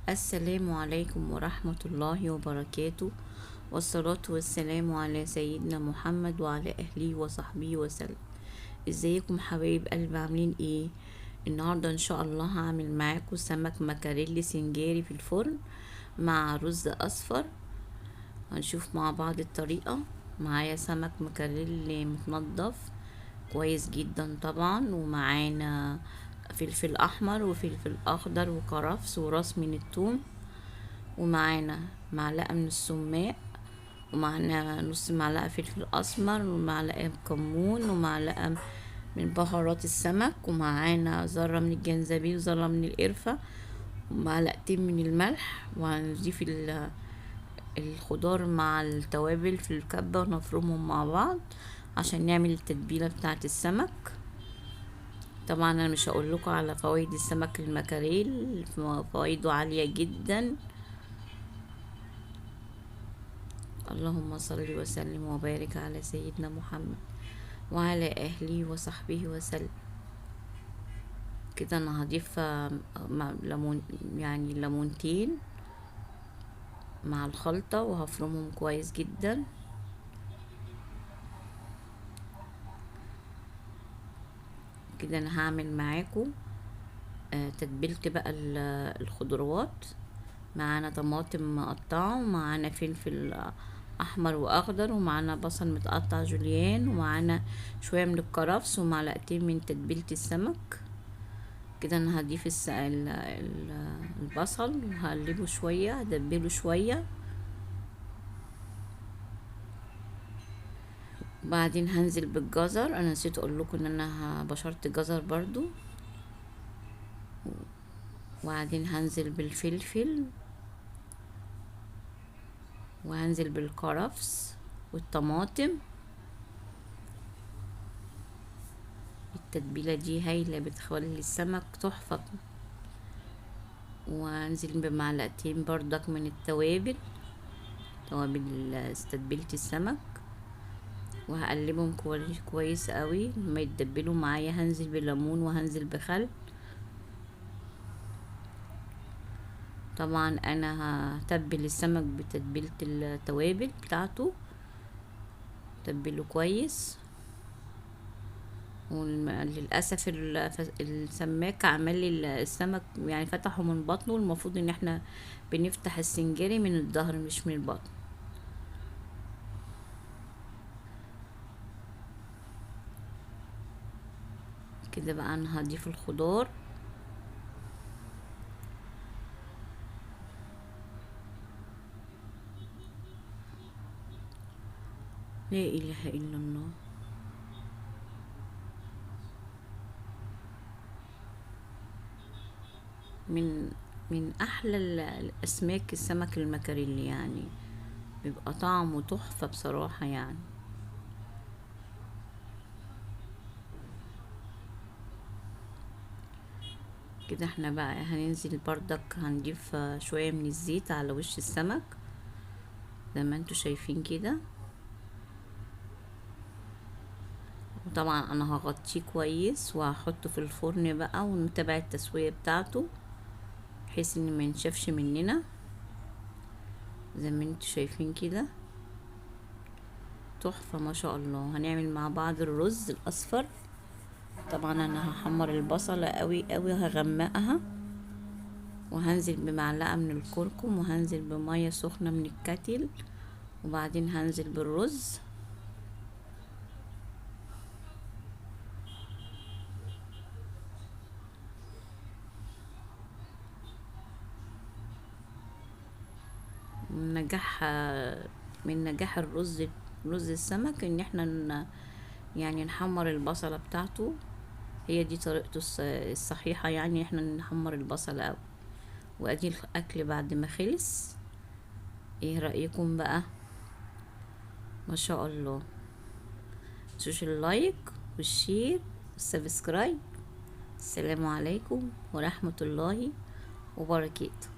السلام عليكم ورحمة الله وبركاته، والصلاة والسلام على سيدنا محمد وعلى أهله وصحبه وسلم. ازيكم حبايب قلب، عاملين ايه؟ النهاردة ان شاء الله هعمل معاكم سمك مكاريلي سنجاري في الفرن مع رز اصفر. هنشوف مع بعض الطريقة. معايا سمك مكاريلي متنضف كويس جدا طبعا، ومعانا فلفل احمر وفلفل اخضر وكرفس وراس من الثوم، ومعانا معلقة من السماق، ومعانا نص معلقة فلفل اسمر، ومعلقة كمون، ومعلقة من بهارات السمك، ومعانا ذرة من الجنزبيل وذرة من القرفة، ومعلقتين من الملح. وهنضيف الخضار مع التوابل في الكبة ونفرمهم مع بعض عشان نعمل التتبيلة بتاعة السمك. طبعا انا مش هقول لكم على فوائد السمك المكاريل، فوائده عالية جدا. اللهم صل وسلم وبارك على سيدنا محمد وعلى اهله وصحبه وسلم. كده انا هضيف ليمون، يعني ليمونتين مع الخلطة، وهفرمهم كويس جدا. كده انا هعمل معاكم تتبيلة بقى الخضروات. معانا طماطم مقطعة، ومعانا فلفل احمر واخضر، ومعانا بصل متقطع جوليان، ومعانا شوية من الكرفس، ومعلقتين من تتبيلة السمك. كده انا هضيف البصل وهقلبه شوية، هدبله شوية، وبعدين هنزل بالجزر. انا نسيت اقول لكم ان انا بشرت جزر برضو. وبعدين هنزل بالفلفل، وهنزل بالكرفس والطماطم. التتبيلة دي هايلة، بتخلي السمك تحفة. وهنزل بمعلقتين بردك من التوابل، توابل تتبيلة السمك، وهقلبهم كويس قوي لما يتبلوا معايا. هنزل بالليمون وهنزل بخل. طبعا انا هتبل السمك بتتبيلة التوابل بتاعته، تبله كويس. وللاسف السماك عمل لي السمك يعني فتحه من بطنه. المفروض ان احنا بنفتح السنجاري من الظهر مش من البطن. كده بقى انا هضيف الخضار. لا اله الا الله. من احلى الاسماك السمك المكاريلي، يعني بيبقى طعمه تحفة بصراحة. كده احنا بقى هننزل بردك، هنضيف شوية من الزيت على وش السمك زي ما انتوا شايفين كده. وطبعا انا هغطيه كويس وهحطه في الفرن بقى، ونتابع التسوية بتاعته بحيث ان ما ينشفش مننا زي ما انتوا شايفين كده. تحفة ما شاء الله. هنعمل مع بعض الرز الاصفر. طبعا انا هحمر البصلة قوي قوي، هغمقها، وهنزل بمعلقة من الكركم، وهنزل بمية سخنة من الكتل، وبعدين هنزل بالرز. من نجاح رز السمك ان احنا نحمر البصلة بتاعته. هي دي طريقته الصحيحة، احنا نحمر البصلة قوي. وادي الاكل بعد ما خلص. ايه رأيكم بقى؟ ما شاء الله. متنسوش ال like وال share وال subscribe. السلام عليكم ورحمة الله وبركاته.